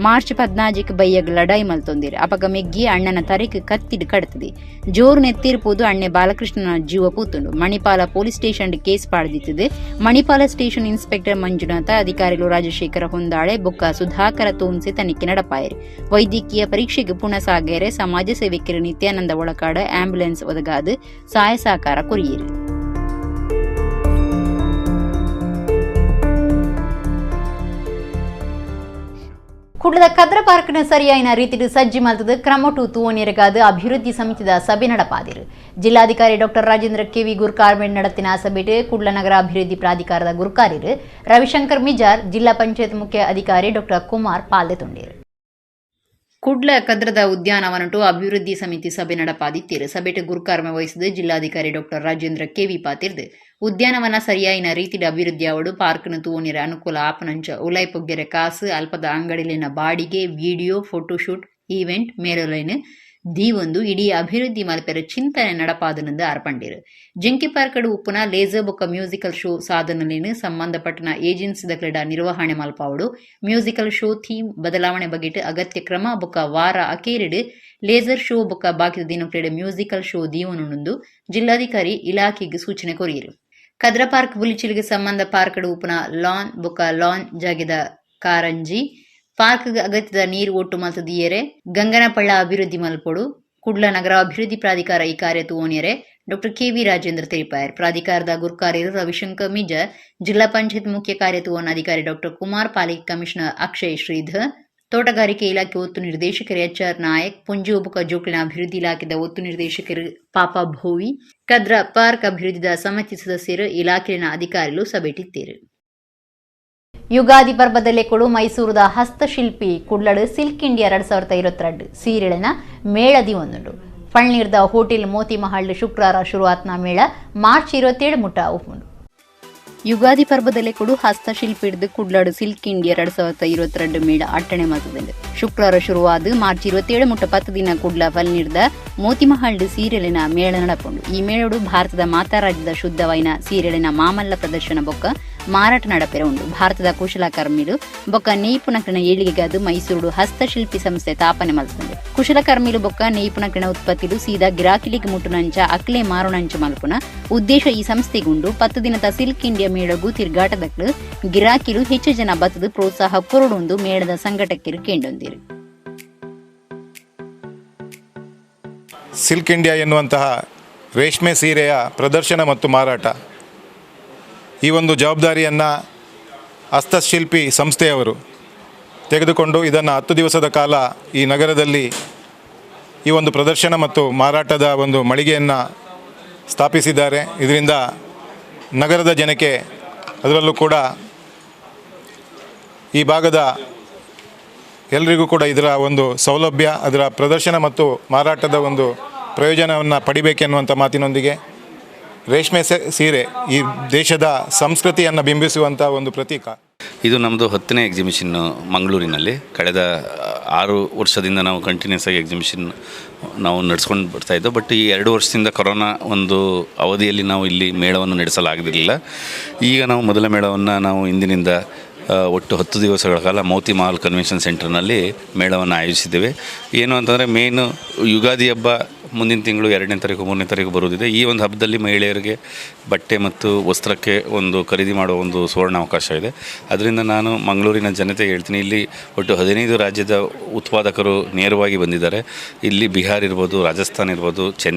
ಮಾರ್ಚ್ 14ಕ್ಕೆ ಬೈಯಗ್ ಲಡಾಯಿ ಮಲ್ತೊಂದಿರು. ಅಪಗ ಮೆಗ್ಗಿ ಅಣ್ಣನ ತರೆಕ್ ಕತ್ತಿಡ್ ಕಡತದೆ. ಜೋರು ನೆತ್ತಿರ್ಪೋದು ಅಣ್ಣೆ ಬಾಲಕೃಷ್ಣನ ಜೀವ ಪೂತುಂಡು. ಮಣಿಪಾಲ ಪೊಲೀಸ್ ಸ್ಟೇಷನ್ ಕೇಸ್ ಪಾಡ್ದಿತ್ತದೆ. ಮಣಿಪಾಲ ಸ್ಟೇಷನ್ ಇನ್ಸ್ಪೆಕ್ಟರ್ ಮಂಜುನಾಥ, ಅಧಿಕಾರಿಗಳು ರಾಜಶೇಖರ ಹೊಂದಾಳೆ ಬೊಕ್ಕ ಸುಧಾಕರ ತೋನ್ಸೆ ತನಿಖೆ ನಡಪಾಯರು. ವೈದ್ಯಕೀಯ ಪರೀಕ್ಷೆಗೆ ಪುಣ ಸಾಗೇರೆ ಸಮಾಜ ಸೇವಕರು ನಿತ್ಯಾನಂದ ಒಳಕಾಡ ಆಂಬ್ಯುಲೆನ್ಸ್ ಒದಗಾದು ಸಹಾಯ ಸಹಕಾರ ಕೊರಿಯರು. ಕುಡ್ಲದ ಕದ್ರ ಪಾರ್ಕ್ನ ಸರಿಯಾಯಿನ ರೀತಿಡ್ ಸಜ್ಜಿ ಮಲ್ತದು ಕ್ರಮಟು ತೂವೊನಿಯೆರೆಗಾದ್ ಅಭಿವೃದ್ಧಿ ಸಮಿತಿದ ಸಭೆ ನಡಪಾದಿರು. ಜಿಲ್ಲಾಧಿಕಾರಿ ಡಾಕ್ಟರ್ ರಾಜೇಂದ್ರ ಕೆವಿ ಗುರ್ಕಾರ್ಮೆಂಟ್ ನಡತಿನ ಸಭೆಟ್ ಕುಡ್ಲ ನಗರ ಅಭಿವೃದ್ಧಿ ಪ್ರಾಧಿಕಾರದ ಗುರ್ಕಾರಿರು ರವಿಶಂಕರ್ ಮಿಜಾರ್, ಜಿಲ್ಲಾ ಪಂಚಾಯತ್ ಮುಖ್ಯ ಅಧಿಕಾರಿ ಡಾಕ್ಟರ್ ಕುಮಾರ್ ಪಾಲ್ದೆತೊಂಡಿರು. ಕುಡ್ಲ ಕದ್ರದ ಉದ್ಯಾನವನಟು ಅಭಿವೃದ್ಧಿ ಸಮಿತಿ ಸಭೆ ನಡಪಾದಿತ್ತೀರು. ಸಭೆಟ್ ಗುರ್ಕಾರ್ಮೆ ವಹಿಸಿದ ಜಿಲ್ಲಾಧಿಕಾರಿ ಡಾಕ್ಟರ್ ರಾಜೇಂದ್ರ ಕೆವಿ ಪಾತೆರ್ದು, ಉದ್ಯಾನವನ ಸರಿಯಾಯಿನ ರೀತಿಡ್ ಅಭಿವೃದ್ಧಿ ಆವಡು, ಪಾರ್ಕ್ನ ತೂವೊನಿಯೆರೆ ಅನುಕೂಲ ಆಪನಂಚ ಉಲಾಯಿ ಪೊಗ್ಗೆರೆ ಕಾಸು, ಅಲ್ಪದ ಅಂಗಡಿಲಿನ ಬಾಡಿಗೆ, video, photoshoot, event ಮೇಳೊಲೆನ್ ದೀವೊಂದು ಇಡೀ ಅಭಿವೃದ್ಧಿ ಮಲ್ಪೆರೆ ಚಿಂತನೆ ನಡಪಾದನೆಂದು ಆರ್ ಪಂಡೆರ್. ಜಂಕಿ ಪಾರ್ಕ್ಡ್ ಉಪ್ಪುನ ಲೇಸರ್ ಬೊಕ್ಕ ಮ್ಯೂಸಿಕಲ್ ಶೋ ಸಾಧನಲೆನ್ ಸಂಬಂಧಪಟ್ಟನ ಏಜೆನ್ಸಿದಕ್ಲೆಡ ನಿರ್ವಹಣೆ ಮಲ್ಪಾವೊಡು. Musical show theme ಬದಲಾವಣೆ ಬಗೆಟ್ ಅಗತ್ಯ ಕ್ರಮ ಬೊಕ್ಕ ವಾರ ಅಕೇರಿಡ್ ಲೇಸರ್ ಶೋ ಬೊಕ್ಕ ಬಾಕಿದ ದಿನೊಕ್ಲೆಡ್ ಮ್ಯೂಸಿಕಲ್ ಶೋ ದೀವೊನುಂದು ಜಿಲ್ಲಾಧಿಕಾರಿ ಇಲಾಖೆಗ್ ಸೂಚನೆ ಕೊರಿಯೆರ್. ಕದ್ರ ಪಾರ್ಕ್ ಬುಲಿಚಿಲ್ಗ್ ಸಂಬಂಧ ಪಾರ್ಕ್ಡ್ ಉಪ್ಪುನ ಲಾನ್ ಬೊಕ್ಕ ಲಾನ್ ಜಾಗೆದ ಕಾರಂಜಿ, ಪಾರ್ಕ್ ಅಗತ್ಯದ ನೀರು ಒಟ್ಟು ಮಲ್ತ್ ದೀಯೆರೆ, ಗಂಗನಪಳ್ಳ ಅಭಿವೃದ್ಧಿ ಮಲ್ಪೊಡು. ಕುಡ್ಲ ನಗರ ಅಭಿವೃದ್ಧಿ ಪ್ರಾಧಿಕಾರ ಈ ಕಾರ್ಯ ತೂವೊನಿಯೆರೆ ಡಾಕ್ಟರ್ ಕೆವಿ ರಾಜೇಂದ್ರ ತೆರಿಪಾಯೆರ್. ಪ್ರಾಧಿಕಾರದ ಗುರ್ಕಾರ್ಯರು ರವಿಶಂಕರ್ ಮಿಜಾರ್, ಜಿಲ್ಲಾ ಪಂಚಾಯತ್ ಮುಖ್ಯ ಕಾರ್ಯ ತೂವೊನ ಅಧಿಕಾರಿ ಡಾಕ್ಟರ್ ಕುಮಾರ್, ಪಾಲಿಕೆ ಕಮಿಷನರ್ ಅಕ್ಷಯ್ ಶ್ರೀಧರ್, ತೋಟಗಾರಿಕೆ ಇಲಾಖೆ ಒತ್ತು ನಿರ್ದೇಶಕರು ಎಚ್ ಆರ್ ನಾಯಕ್, ಪೊಂಜೋವು ಬೊಕ್ಕ ಜೋಕ್ಲೆನ ಅಭಿವೃದ್ಧಿ ಇಲಾಖೆದ ಒತ್ತು ನಿರ್ದೇಶಕರು ಪಾಪ ಭೋವಿ, ಕದ್ರ ಪಾರ್ಕ್ ಅಭಿವೃದ್ಧಿದ ಸಮಿತಿ ಸದಸ್ಯರು, ಇಲಾಖೆಯ ಅಧಿಕಾರಿಗಳು ಸಭೆಟಿತ್ತೇರು. ಯುಗಾದಿ ಪರ್ಬದ ಲೆಕ್ಕೊಡು ಮೈಸೂರುದ ಹಸ್ತಶಿಲ್ಪಿ ಕುಡ್ಲಡು ಸಿಲ್ಕ್ ಇಂಡಿಯಾ 2022 ಸೀರೆಳೆನ ಮೇಳದಿ ಒಂದುಂಡು. ಫಳ್ನೀರ್ದ ಹೋಟೆಲ್ ಮೋತಿ ಮಹಲ್ ಶುಕ್ರವಾರ ಶುರುವಾತ್ನ ಮೇಳ ಮಾರ್ಚ್ 27 ಮುಟ್ಟ ಉಪ್ಪುಂಡು. ಯುಗಾದಿ ಪರ್ಬದ ಲೆಕ್ಕೊಡು ಹಸ್ತಶಿಲ್ಪಿಡ್ದು ಕುಡ್ಲಡು ಸಿಲ್ಕ್ ಇಂಡಿಯಾ 2022 ಮೇಳ ಅಟ್ಟಣೆ ಮಲ್ತುದುಂಡು. ಶುಕ್ರವಾರ ಶುರುವಾದ ಮಾರ್ಚ್ 27 ಮುಟ್ಟ 10 ದಿನ ಕುಡ್ಲ ಫಳ್ನೀರ್ದ ಮೋತಿ ಮಹಲ್ಡ್ ಸೀರೆಲೆನ ಮೇಳ ನಡಪುಂಡು. ಈ ಮೇಳಡು ಭಾರತದ ಮಾತಾ ರಾಜ್ಯದ ಶುದ್ಧವಾಯಿನ ಸೀರೆಲೆನ ಮಾಮಲ್ಲ ಪ್ರದರ್ಶನ ಬೊಕ್ಕ ಮಾರಾಟ ನಡಪೆರೆ ಉಂಡು. ಭಾರತದ ಕುಶಲಕರ್ಮಿಲು ಬೊಕ್ಕ ನೇಯ್ಪುನಕ್ಲೆನ ಏಳಿಗೆಗಾದ್ ಮೈಸೂರುಡು ಹಸ್ತಶಿಲ್ಪಿ ಸಂಸ್ಥೆ ತಾಪನೆ ಮಲ್ತುಂಡು. ಕುಶಲಕರ್ಮಿಲು ಬೊಕ್ಕ ನೇಯ್ಪುನಕ್ಲೆನ ಉತ್ಪತ್ತಿಲು ಸೀದಾ ಗಿರಾಕಿಲಿಗ್ ಮುಟ್ಟುನಂಚ, ಅಕ್ಲೆ ಮಾರುನಂಚ ಮಲ್ಪುನ ಉದ್ದೇಶ ಈ ಸಂಸ್ಥೆಗುಂಡು. 10 ದಿನದ ಸಿಲ್ಕ್ ಇಂಡಿಯಾ ಮೇಳಗು ತಿರ್ಗಾಟದಕ್ಲು, ಗಿರಾಕಿಲು ಹೆಚ್ಚು ಜನ ಬತ್ತದು ಪ್ರೋತ್ಸಾಹ ಕೊರೊಡುಂದು ಮೇಳದ ಸಂಘಟಕರು ಕೇಂಡೊಂದಿರು. ಸಿಲ್ಕ್ ಇಂಡಿಯಾ ಎನ್ನುವಂತಹ ರೇಷ್ಮೆ ಸೀರೆಯ ಪ್ರದರ್ಶನ ಮತ್ತು ಮಾರಾಟ, ಈ ಒಂದು ಜವಾಬ್ದಾರಿಯನ್ನು ಹಸ್ತಶಿಲ್ಪಿ ಸಂಸ್ಥೆಯವರು ತೆಗೆದುಕೊಂಡು ಇದನ್ನು 10 ದಿವಸದ ಕಾಲ ಈ ನಗರದಲ್ಲಿ ಈ ಒಂದು ಪ್ರದರ್ಶನ ಮತ್ತು ಮಾರಾಟದ ಒಂದು ಮಳಿಗೆಯನ್ನು ಸ್ಥಾಪಿಸಿದ್ದಾರೆ. ಇದರಿಂದ ನಗರದ ಜನಕ್ಕೆ, ಅದರಲ್ಲೂ ಕೂಡ ಈ ಭಾಗದ ಎಲ್ರಿಗೂ ಕೂಡ ಇದರ ಒಂದು ಸೌಲಭ್ಯ, ಅದರ ಪ್ರದರ್ಶನ ಮತ್ತು ಮಾರಾಟದ ಒಂದು ಪ್ರಯೋಜನವನ್ನು ಪಡಿಬೇಕೆನ್ನುವಂಥ ಮಾತಿನೊಂದಿಗೆ, ರೇಷ್ಮೆ ಸೀರೆ ಈ ದೇಶದ ಸಂಸ್ಕೃತಿಯನ್ನು ಬಿಂಬಿಸುವಂಥ ಒಂದು ಪ್ರತೀಕ. ಇದು ನಮ್ಮದು 10ನೇ ಎಕ್ಸಿಬಿಷನ್ನು ಮಂಗಳೂರಿನಲ್ಲಿ. ಕಳೆದ 6 ವರ್ಷದಿಂದ ನಾವು ಕಂಟಿನ್ಯೂಸ್ ಆಗಿ ಎಕ್ಸಿಬಿಷನ್ ನಾವು ನಡೆಸ್ಕೊಂಡು ಬರ್ತಾಯಿದ್ದೋ. ಬಟ್ ಈ 2 ವರ್ಷದಿಂದ ಕೊರೋನಾ ಒಂದು ಅವಧಿಯಲ್ಲಿ ನಾವು ಇಲ್ಲಿ ಮೇಳವನ್ನು ನಡೆಸಲಾಗದಿರಲಿಲ್ಲ. ಈಗ ನಾವು ಮೊದಲ ಮೇಳವನ್ನು ನಾವು ಇಂದಿನಿಂದ ಒಟ್ಟು 10 ದಿವಸಗಳ ಕಾಲ ಮೋತಿ ಮಹಲ್ ಕನ್ವೆನ್ಷನ್ ಸೆಂಟರ್ನಲ್ಲಿ ಮೇಳವನ್ನು ಆಯೋಜಿಸಿದ್ದೇವೆ. ಏನು ಅಂತಂದರೆ, ಮೇನು ಯುಗಾದಿ ಹಬ್ಬ ಮುಂದಿನ ತಿಂಗಳು 2ನೇ ತಾರೀಕು, 3ನೇ ತಾರೀಕು ಬರುವುದಿದೆ. ಈ ಒಂದು ಹಬ್ಬದಲ್ಲಿ ಮಹಿಳೆಯರಿಗೆ ಬಟ್ಟೆ ಮತ್ತು ವಸ್ತ್ರಕ್ಕೆ ಒಂದು ಖರೀದಿ ಮಾಡುವ ಒಂದು ಸುವರ್ಣ ಅವಕಾಶ ಇದೆ. ಅದರಿಂದ ನಾನು ಮಂಗಳೂರಿನ ಜನತೆಗೆ ಹೇಳ್ತೀನಿ, ಇಲ್ಲಿ ಒಟ್ಟು 15 ರಾಜ್ಯದ ಉತ್ಪಾದಕರು ನೇರವಾಗಿ ಬಂದಿದ್ದಾರೆ. ಇಲ್ಲಿ ಬಿಹಾರ್ ಇರ್ಬೋದು, ರಾಜಸ್ಥಾನ್ ಇರ್ಬೋದು,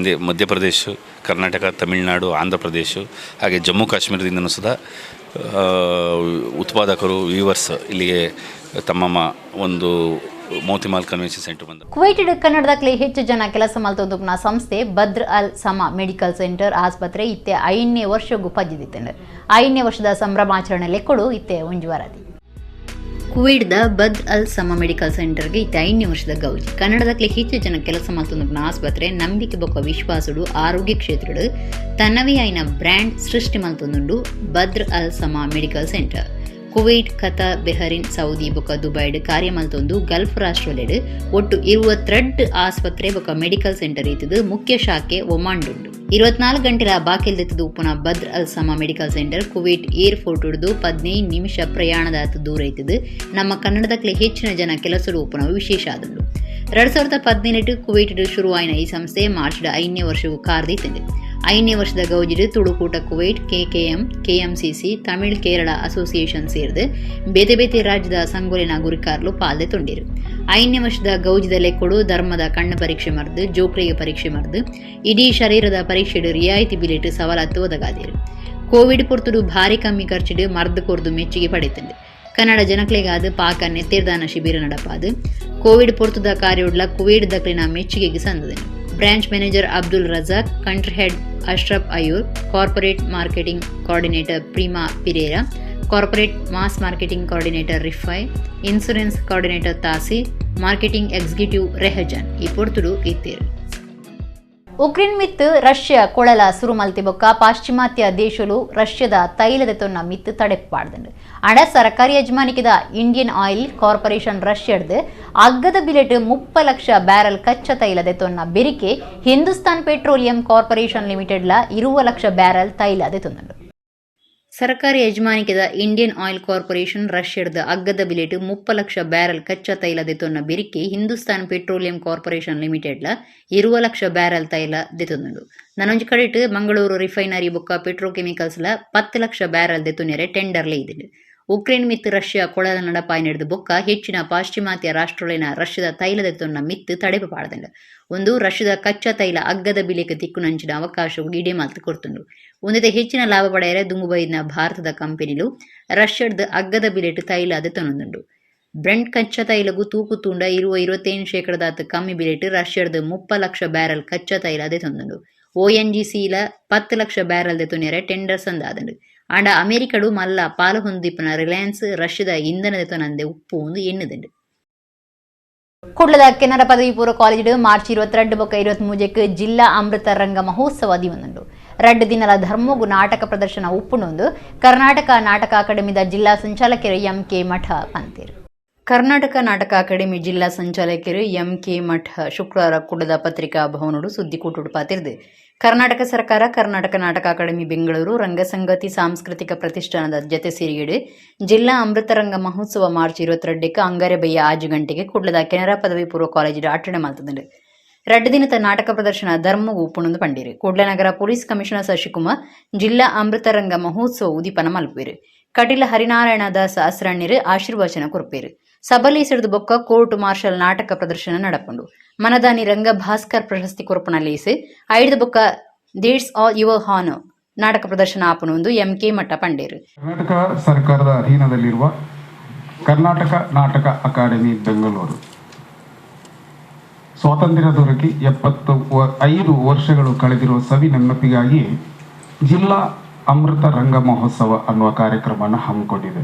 ಮಧ್ಯಪ್ರದೇಶ, ಕರ್ನಾಟಕ, ತಮಿಳುನಾಡು, ಆಂಧ್ರ ಪ್ರದೇಶ, ಹಾಗೆ ಜಮ್ಮು ಕಾಶ್ಮೀರದಿಂದನೂ ಸುಧಾ ಉತ್ಪಾದಕರು, ವೀವರ್ಸ್ ಇಲ್ಲಿಗೆ ತಮ್ಮ ಒಂದು ಮೋತಿಮಹಲ್ ಕನ್ವೆನ್ಷನ್ ಸೆಂಟರ್ ಬಂದರು. ಕುವೈಟ್ ಕನ್ನಡದಕ್ಲೆ ಹೆಚ್ಚು ಜನ ಕೆಲಸ ಮಲ್ತೊಂದುಪ್ಪುನ ಸಂಸ್ಥೆ ಬದ್ರ್ ಅಲ್ ಸಮ ಮೆಡಿಕಲ್ ಸೆಂಟರ್ ಆಸ್ಪತ್ರೆ ಇತ್ತೆ 5ನೇ ವರ್ಷಕ್ಕೂ ಪಜ್ಜಿದಿತ್ತಂಡು. 5ನೇ ವರ್ಷದ ಸಂಭ್ರಮಾಚರಣೆ ಲೆಕ್ಕಡು ಇತ್ತೆ ಒಂಜಿ ವರದಿ. ಕುವೈಟ್ದ ಬದ್ರ್ ಅಲ್ ಸಮ ಮೆಡಿಕಲ್ ಸೆಂಟರ್ಗೆ ಇತ್ತೆ 5ನೇ ವರ್ಷದ ಗೌಜಿ. ಕನ್ನಡದಕ್ಲೆ ಹೆಚ್ಚು ಜನ ಕೆಲಸ ಮಲ್ತೊಂದುಪ್ಪುನ ಆಸ್ಪತ್ರೆ ನಂಬಿಕೆ ಬೊಕ್ಕ ವಿಶ್ವಾಸಡು ಆರೋಗ್ಯ ಕ್ಷೇತ್ರಡು ತನ್ನವೇ ಆಯಿನ ಬ್ರ್ಯಾಂಡ್ ಸೃಷ್ಟಿ ಮಲ್ತೊಂದುಂಡು. ಬದ್ರ್ ಅಲ್ ಸಮ medical centre Kuwait, Qatar, Bahrain, Saudi ಬೊಕ್ಕ ದುಬೈಡ್ ಕಾರ್ಯ ಮಲ್ತೊಂದು ಗಲ್ಫ್ ರಾಷ್ಟ್ರಲೆಡ್ ಒಟ್ಟು 22 ಆಸ್ಪತ್ರೆ ಬೊಕ್ಕ ಮೆಡಿಕಲ್ ಸೆಂಟರ್ ಇತ್ತದು ಮುಖ್ಯ ಶಾಖೆ ಒಮಾಂಡುಂಡು. 24 ಗಂಟೆಲ ಬಾಕಿಲ್ದೆತ್ತದು ಉಪ್ಪುನ ಬದ್ರ್ ಅಲ್ ಸಮ medical centre Kuwait airport ಹಿಡಿದು 15 ನಿಮಿಷ ಪ್ರಯಾಣದ ದೂರ ಇತ್ತದು. ನಮ್ಮ ಕನ್ನಡದಕ್ಲೆ ಹೆಚ್ಚಿನ ಜನ ಕೆಲಸಡು ಉಪ್ಪುನ ವಿಶೇಷ ಆದುಂಡು. 2018 ಕುವೈಟ್ ಶುರುವಾಯಿನ ಈ ಸಂಸ್ಥೆ ಮಾರ್ಚ್ 5ನೇ ವರ್ಷವೂ ಕಾರ್ದಿತ್ತಂಡು. 5ನೇ ವರ್ಷದ ಗೌಜಿಡು ತುಳುಕೂಟ Kuwait, KKM, KMCC, Tamil Kerala association ಸೇರ್ದು ಬೇತೆ ಬೇತೆ ರಾಜ್ಯದ ಸಂಗೊಲಿನ ಗುರಿಕಾರ್ಲು ಪಾಲ್ದೆ ತೊಂಡಿರು. 5ನೇ ವರ್ಷದ ಗೌಜಿದ ಲೆಕ್ಕೊಡು ಧರ್ಮದ ಕಣ್ಣು ಪರೀಕ್ಷೆ ಮರ್ದು, ಜೋಕ್ರಿಗೆ ಪರೀಕ್ಷೆ ಮರ್ದು, ಇಡೀ ಶರೀರದ ಪರೀಕ್ಷೆಡು ರಿಯಾಯಿತಿ ಬಿಲೆಟ್ ಸವಲತ್ತು ಒದಗಾದಿರು. ಕೋವಿಡ್ ಪೊರ್ತುಡು ಭಾರಿ ಕಮ್ಮಿ ಖರ್ಚಿಡು ಮರ್ದು ಕೊರ್ದು ಮೆಚ್ಚುಗೆ ಪಡೆತಂಡು. ಕನ್ನಡ ಜನಕ್ಲೆಗಾದ್ ಪಾಕ ನೆತ್ತೆರ್ದಾನ ಶಿಬಿರ ನಡಪಾದ್ Covid ಪೊರ್ತುದ ಕಾರ್ಯೊಡ್ಲ ಕುವೇಡ್ ದಕ್ಲೆನ ಮೆಚ್ಚುಗೆಗ್ ಸಂದದೆನ್. Branch manager Abdul Razak, country head Ashraf Ayur, corporate marketing coordinator Prema Pereira, corporate mass marketing coordinator Rifai, insurance coordinator Tasi, marketing executive Rehajan ಈ ಪೊರ್ತುಡು ಇತ್ತೆರ್. ಉಕ್ರೇನ್ ಮಿತ್ತ್ ರಷ್ಯಾ ಕೊಳಲ ಸುರು ಮಲ್ತಿ ಬೊಕ್ಕ ಪಾಶ್ಚಿಮಾತ್ಯ ದೇಶಲು ರಷ್ಯಾದ ತೈಲದ ತೊನ್ನ ಮಿತ್ತ್ ತಡೆಪು ಪಾಡ್ದಂಡ್. ಆಂಡ ಸರಕಾರಿ ಯಜಮಾನಿಕೆದ ಇಂಡಿಯನ್ ಆಯಿಲ್ ಕಾರ್ಪೊರೇಷನ್ ರಷ್ಯಾಡ್ದ್ ಅಗ್ಗದ ಬಿಲೆಟ್ 30 ಲಕ್ಷ ಬ್ಯಾರಲ್ ಕಚ್ಚಾ ತೈಲ ದೆತೊನ್ನ ಬೆರಿಕೆ ಹಿಂದೂಸ್ತಾನ್ ಪೆಟ್ರೋಲಿಯಂ ಕಾರ್ಪೊರೇಷನ್ ಲಿಮಿಟೆಡ್ಲ 20 ಲಕ್ಷ ಬ್ಯಾರಲ್ ತೈಲ ದೆತೊಂದುಂಡು. ಸರ್ಕಾರಿ ಯಜಮಾನಿಕೆದ ಇಂಡಿಯನ್ ಆಯಿಲ್ ಕಾರ್ಪೊರೇಷನ್ ರಷ್ಯಾಡ್ದ್ ಅಗ್ಗದ ಬಿಲೆಟ್ 30 ಲಕ್ಷ ಬ್ಯಾರಲ್ ಕಚ್ಚಾ ತೈಲ ದೆತೊನ್ನ ಬೆರಿಕೆ ಹಿಂದೂಸ್ತಾನ್ ಪೆಟ್ರೋಲಿಯಂ ಕಾರ್ಪೊರೇಷನ್ ಲಿಮಿಟೆಡ್ಲ 20 ಲಕ್ಷ ಬ್ಯಾರಲ್ ತೈಲ ದೆತೊಂದುಂಡು. ನನೊಂಜಿ ಕಡೆಟ್ ಮಂಗಳೂರು ರಿಫೈನರಿ ಬೊಕ್ಕ ಪೆಟ್ರೋಕೆಮಿಕಲ್ಸ್ಲ 10 ಲಕ್ಷ ಬ್ಯಾರಲ್ ದೆತೊನೆರೆ ಟೆಂಡರ್ ಲೆಯ್ದಿಂಡ್. ಉಕ್ರೇನ್ ಮಿತ್ತ್ ರಷ್ಯಾ ಕೊಳಲ ನಡಪಾಯಿನೆಡ್ದ್ ಬೊಕ್ಕ ಹೆಚ್ಚಿನ ಪಾಶ್ಚಿಮಾತ್ಯ ರಾಷ್ಟ್ರಲೆನ ರಷ್ಯಾದ ತೈಲ ದೆತೊನ್ನ ಮಿತ್ತ್ ತಡೆಪು ಪಾಡ್ದ್ಂಡ್. ಉಂದು ರಷ್ಯಾದ ಕಚ್ಚಾ ತೈಲ ಅಗ್ಗದ ಬಿಲೆಕ್ ತಿಕ್ಕುನಂಚಿನ ಅವಕಾಶಗ್ ಇಡೆ ಮಲ್ತ್ ಕೊರ್ತುಂಡು. ಉಂದೆತ ಹೆಚ್ಚಿನ ಲಾಭ ಪಡೆಯರೆ ದುಂಬು ಬೈದಿನ ಭಾರತದ ಕಂಪನಿಲು ರಷ್ಯಾಡ್ದ್ ಅಗ್ಗದ ಬಿಲೆಟ್ ತೈಲ ದೆತೊನೊಂದುಂಡು. ಬ್ರೆಂಟ್ ಕಚ್ಚಾ ತೈಲಗ್ ತೂಕು ತೂಂಡ 20-25 ಶೇಕಡದಾತ್ ಕಮ್ಮಿ ಬಿಲೆಟ್ ರಷ್ಯಾಡ್ದ್ 30 ಲಕ್ಷ ಬ್ಯಾರಲ್ ಕಚ್ಚಾ ತೈಲ ದೆತೊಂದುಂಡು. ಒಎನ್ಜಿಸಿ ಲ 10 ಲಕ್ಷ ಬ್ಯಾರಲ್ ದೆತೊನೆರೆ ಟೆಂಡರ್ ಸಂದಾದ್ಂಡ್. ಆಂಡ ಅಮೆರಿಕಡ್ ಮಲ್ಲ ಪಾಲು ಹೊಂದಿಪ್ಪುನ ರಿಲಯನ್ಸ್ ರಷ್ಯಾದ ಇಂಧನ ದೆತೊನಂದೆ ಉಪ್ಪು ಉಂದು ಎನ್ನುದುಂಡು. ಕುಡ್ಲದ ಕೆನರಾ ಪದವಿ ಪೂರ್ವ ಕಾಲೇಜಿಡ್ ಮಾರ್ಚ್ 22 ಬೊಕ್ಕ 23ಕ್ ಜಿಲ್ಲಾ ಅಮೃತ ರಂಗ ಮಹೋತ್ಸವ ದಿವನುಂಡು. 2 ದಿನಲ ಧರ್ಮಗು ನಾಟಕ ಪ್ರದರ್ಶನ ಉಪ್ಪುಂಡು. ಕರ್ನಾಟಕ ನಾಟಕ ಅಕಾಡೆಮಿದ ಜಿಲ್ಲಾ ಸಂಚಾಲಕರು ಎಂ ಕೆ ಮಠ ಪಂತೇರು. ಕರ್ನಾಟಕ ನಾಟಕ ಅಕಾಡೆಮಿ ಜಿಲ್ಲಾ ಸಂಚಾಲಕರು ಎಂ ಕೆ ಮಠ ಶುಕ್ರವಾರ ಕುಡ್ಲದ ಪತ್ರಿಕಾ ಭವನಡು ಸುದ್ದಿಕೂಟುಡು ಪಾತೆರ್ದು, ಕರ್ನಾಟಕ ಸರ್ಕಾರ, ಕರ್ನಾಟಕ ನಾಟಕ ಅಕಾಡೆಮಿ ಬೆಂಗಳೂರು, ರಂಗಸಂಗತಿ ಸಾಂಸ್ಕೃತಿಕ ಪ್ರತಿಷ್ಠಾನದ ಜತೆ ಸೇರಿಗೆಡು ಜಿಲ್ಲಾ ಅಮೃತರಂಗ ಮಹೋತ್ಸವ ಮಾರ್ಚ್ 22ಕ್ಕೆ ಅಂಗಾರೆ ಬಯ್ಯ 6 ಗಂಟೆಗೆ ಕುಡ್ಲದ ಕೆನರಾ ಪದವಿ ಪೂರ್ವ ಕಾಲೇಜಿಡ್ ಅಟ್ಟಣೆ ಮಲ್ತುದುಂಡು. 2 ದಿನದ ನಾಟಕ ಪ್ರದರ್ಶನ ಧರ್ಮಗು ಉಪ್ಪುಂಡು ಪಂಡೀರು. ಕುಡ್ಲ ನಗರ ಪೊಲೀಸ್ ಕಮಿಷನರ್ ಶಶಿಕುಮಾರ್ ಜಿಲ್ಲಾ ಅಮೃತರಂಗ ಮಹೋತ್ಸವ ಉದಿಪನ ಮಲ್ಪುವೆರು. ಕಟೀಲ ಹರಿನಾರಾಯಣ ದಾಸ ಅಸ್ರಣ್ಯರು ಆಶೀರ್ವಚನ ಕೊರ್ಪೇರು. ಸಬಲೇಸಿಡ್ದು ಬೊಕ್ಕ ಕೋರ್ಟ್ ಮಾರ್ಷಲ್ ನಾಟಕ ಪ್ರದರ್ಶನ ನಡಪುಂಡು. ಮನದಾನಿ ರಂಗ ಭಾಸ್ಕರ್ ಪ್ರಶಸ್ತಿ ಕೊರ್ಪುನ ಲೇಸ್, ಐಡ್ದ್ ಬೊಕ್ಕ that's all your honour ನಾಟಕ ಪ್ರದರ್ಶನ ಆಪುಂಡು ಎಂ ಕೆ ಮಠ ಪಂಡೇರು. ಕರ್ನಾಟಕ ಸರ್ಕಾರದ ಅಧೀನದಲ್ಲಿರುವ ಕರ್ನಾಟಕ ನಾಟಕ ಅಕಾಡೆಮಿ ಬೆಂಗಳೂರು, ಸ್ವಾತಂತ್ರ್ಯ ದೊರಕಿ 75 ವರ್ಷಗಳು ಕಳೆದಿರುವ ಸವಿ ನೆನಪಿಗಾಗಿ ಜಿಲ್ಲಾ ಅಮೃತ ರಂಗ ಮಹೋತ್ಸವ ಅನ್ನುವ ಕಾರ್ಯಕ್ರಮವನ್ನು ಹಮ್ಮಿಕೊಂಡಿದೆ.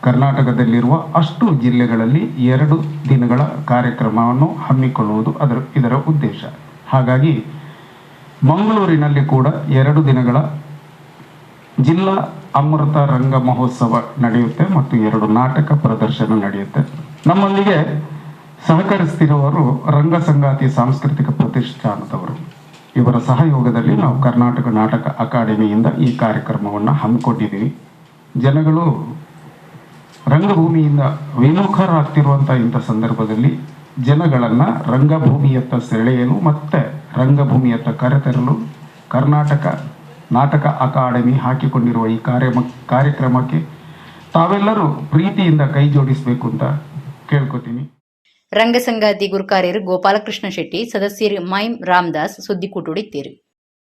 ಕರ್ನಾಟಕದಲ್ಲಿರುವ ಅಷ್ಟು ಜಿಲ್ಲೆಗಳಲ್ಲಿ 2 ದಿನಗಳ ಕಾರ್ಯಕ್ರಮವನ್ನು ಹಮ್ಮಿಕೊಳ್ಳುವುದು ಇದರ ಉದ್ದೇಶ. ಹಾಗಾಗಿ ಮಂಗಳೂರಿನಲ್ಲಿ ಕೂಡ 2 ದಿನಗಳ ಜಿಲ್ಲಾ ಅಮೃತ ರಂಗ ಮಹೋತ್ಸವ ನಡೆಯುತ್ತೆ ಮತ್ತು ಎರಡು ನಾಟಕ ಪ್ರದರ್ಶನ ನಡೆಯುತ್ತೆ. ನಮ್ಮೊಂದಿಗೆ ಸಹಕರಿಸ್ತಿರುವವರು ರಂಗ ಸಂಗಾತಿ ಸಾಂಸ್ಕೃತಿಕ ಪ್ರತಿಷ್ಠಾನದವರು. ಇವರ ಸಹಯೋಗದಲ್ಲಿ ನಾವು ಕರ್ನಾಟಕ ನಾಟಕ ಅಕಾಡೆಮಿಯಿಂದ ಈ ಕಾರ್ಯಕ್ರಮವನ್ನು ಹಮ್ಮಿಕೊಂಡಿದ್ದೀವಿ. ಜನಗಳು ರಂಗಭೂಮಿಯಿಂದ ವಿಮುಖರಾಗ್ತಿರುವಂಥ ಇಂಥ ಸಂದರ್ಭದಲ್ಲಿ ಜನಗಳನ್ನು ರಂಗಭೂಮಿಯತ್ತ ಸೆಳೆಯಲು ಮತ್ತು ರಂಗಭೂಮಿಯತ್ತ ಕರೆತರಲು ಕರ್ನಾಟಕ ನಾಟಕ ಅಕಾಡೆಮಿ ಹಾಕಿಕೊಂಡಿರುವ ಈ ಕಾರ್ಯಕ್ರಮಕ್ಕೆ ತಾವೆಲ್ಲರೂ ಪ್ರೀತಿಯಿಂದ ಕೈ ಜೋಡಿಸಬೇಕು ಅಂತ ಕೇಳ್ಕೊತೀನಿ. ರಂಗಸಂಗಾತಿ ಗುರುಕಾರ್ಯರು ಗೋಪಾಲಕೃಷ್ಣ ಶೆಟ್ಟಿ, ಸದಸ್ಯರು ಮೈಮ್ ರಾಮದಾಸ್ ಸುದ್ದಿಕೂಟುಡು ಇತ್ತೀರು.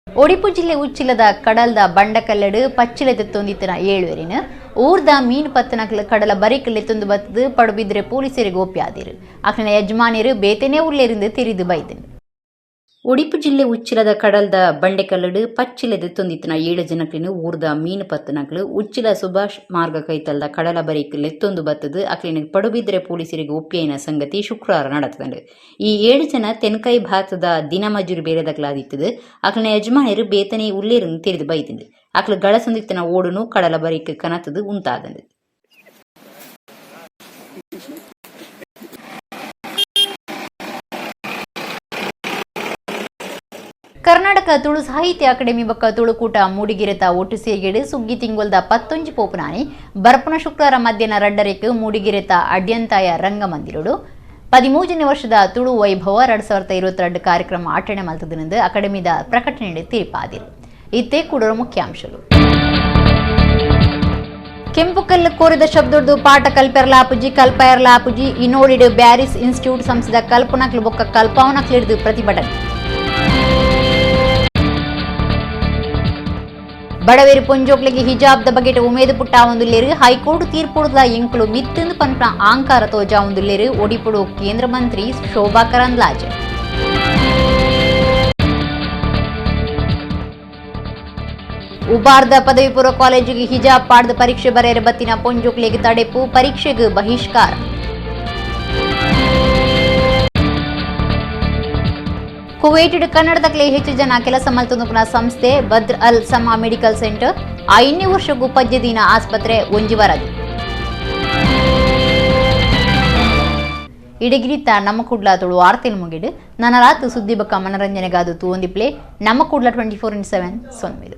ಒಡಿಪು ಜಿಲ್ಲೆ ಉಚ್ಚಿಲದ ಕಡಲ್ದ ಬಂಡಕಲ್ಲಡು ಪಚ್ಚಿಲೆ ತೆತ್ತೊಂದಿತ್ತನ ಏಳುವೆರಿನ ಊರ್ದ ಮೀನು ಪತ್ತನಕ್ಲು ಕಡಲ ಬರಿಕ್ ಲೆತ್ತೊಂದು ಬತ್ತದು ಪಡುಬಿದ್ರೆ ಪೊಲೀಸರಿಗೆ ಒಪ್ಪಿಯಾದಿರು. ಅಕ್ಲಿನ ಯಜಮಾನಿಯರು ಬೇತೆನೇ ಉಲ್ಲೇರಿಂದ ತಿರಿದು ಬೈದನು. ಒಡಿಪು ಜಿಲ್ಲೆ ಉಚ್ಚಿಲದ ಕಡಲ್ದ ಬಂಡೆಕಲ್ಲಡು ಪಚ್ಚಿಲೆ ದೆತ್ತೊಂದಿತ್ತಿನ ಏಳು ಜನಕ್ಲಿನ ಊರ್ದ ಮೀನು ಪತ್ತನಕ್ಲು ಉಚ್ಚಿಲ ಸುಭಾಷ್ ಮಾರ್ಗ ಕೈತಲ್ದ ಕಡಲ ಬರಿಕ್ ಲೆತ್ತೊಂದು ಬತ್ತದು ಅಕ್ಲಿನ ಪಡುಬಿದ್ರೆ ಪೊಲೀಸರಿಗೆ ಒಪ್ಪಿಯೈನ ಸಂಗತಿ ಶುಕ್ರವಾರ ನಡತದಂಡು. ಈ ಏಳು ಜನ ತೆನ್ಕೈ ಭಾರತದ ದಿನ ಮಜೂರಿ ಬೇರೆದಕ್ಲಾದಿತ್ತದು. ಅಕ್ಲಿನ ಯಜಮಾನಿಯರು ಬೇತನೆ ಉಲ್ಲೇರನ್ನು ತೆರೆದು ಬೈದಿಂಡು. ಅಕ್ಲು ಗಳಸೊಂದಿತ್ತಿನ ಓಡುನು ಕಡಲ ಬರಿಕ್ ಕನತದು ಉಂತಾದಂಡು. ಕರ್ನಾಟಕ ತುಳು ಸಾಹಿತ್ಯ ಅಕಾಡೆಮಿ ಬೊಕ್ಕ ತುಳುಕೂಟ ಮೂಡಿಗೆರೆತ ಒಟ್ಟು ಸೇರಿಗೆಡು ಸುಗ್ಗಿ ತಿಂಗೊಲ್ದ 19 ಪೋಪುನಾನಿ ಬರ್ಪುನ ಶುಕ್ರವಾರ ಮಧ್ಯಾಹ್ನ 2:30ಕ್ಕೆ ಮೂಡಿಗೆರೆತ ಅಡ್ಯಂತಾಯ ರಂಗಮಂದಿರಡು 13ನೇ ವರ್ಷದ ತುಳು ವೈಭವ 2022 ಕಾರ್ಯಕ್ರಮ ಆಚರಣೆ ಮಲ್ತದಿನಿಂದ ಅಕಾಡೆಮಿದ ಪ್ರಕಟಣೆ ತೀರ್ಪಾದಿರು. ಇತ್ತೆ ಕೂಡರ ಮುಖ್ಯಾಂಶಗಳು. ಕೆಂಪು ಕಲ್ಲು ಕೋರಿದ ಶಬ್ದೊಡ್ದು ಪಾಠ ಕಲ್ಪೆರ್ಲಾಪುಜಿ, ಕಲ್ಪಾಯರ್ಲಾಪುಜಿ. ಇನೋಡಿಡು ಬ್ಯಾರಿಸ್ ಇನ್ಸ್ಟಿಟ್ಯೂಟ್ ಸಂಸ್ಥೆದ ಕಲ್ಪನಕ್ಲು ಬೊಕ್ಕ ಕಲ್ಪಾವನಕ್ಲಿಡ್ದು ಪ್ರತಿಭಟನೆ. ಬಡವೇರು ಪೊಂಜೋಕ್ಲೆಗ್ ಹಿಜಾಬ್ದ ಬಗೆಟ್ ಉಮೇದು ಪುಟ್ಟಾವೊಂದುಲ್ಲೆರ್. ಹೈಕೋರ್ಟ್ ತೀರ್ಪುಡುದ ಎಂಕುಲು ಮಿತ್ತಂದು ಪನ್ಪುನ ಆಂಕಾರ ತೋಜಾವೊಂದುಲ್ಲೆರ್. ಒಡಿಪುಡು ಕೇಂದ್ರ ಮಂತ್ರಿ ಶೋಭಾ ಕರಂದ್ಲಾಜೆ. ಉಬಾರ್ದ ಪದವಿ ಪೂರ್ವ ಕಾಲೇಜಿಗೆ ಹಿಜಾಬ್ ಪಾಡ್ದ ಪರೀಕ್ಷೆ ಬರೆಯರ ಬತ್ತಿನ ಪೊಂಜೋಕ್ಲೆಗ್ ತಡೆಪು, ಪರೀಕ್ಷೆಗೆ ಬಹಿಷ್ಕಾರ. ಕುವೈಟ್ ಕನ್ನಡದಕ್ಲೆ ಹೆಚ್ಚು ಜನ ಕೆಲಸ ಮಲ್ತೊಂದುಪ್ಪುನ ಸಂಸ್ಥೆ ಬದ್ರ್ ಅಲ್ ಸಮಾ ಮೆಡಿಕಲ್ ಸೆಂಟರ್ 5ನೇ ವರ್ಷಕ್ಕೂ ಪಜ್ಜೆದಿನ ಆಸ್ಪತ್ರೆ ಒಂಜಿ ವರದಿ. ಇಡಗಿರಿತ ನಮ್ಮ ಕುಡ್ಲ ತುಳು ವಾರ್ತೆಲ್ ಮುಗಿಡು ನನರಾತು ಸುದ್ದಿ ಬಕ್ಕ ಮನರಂಜನೆಗಾದು ತೂವೊಂದಿಪ್ಲೆ ನಮ್ಮ ಕುಡ್ಲ 24x7 ಸೊನ್ಮಿದು.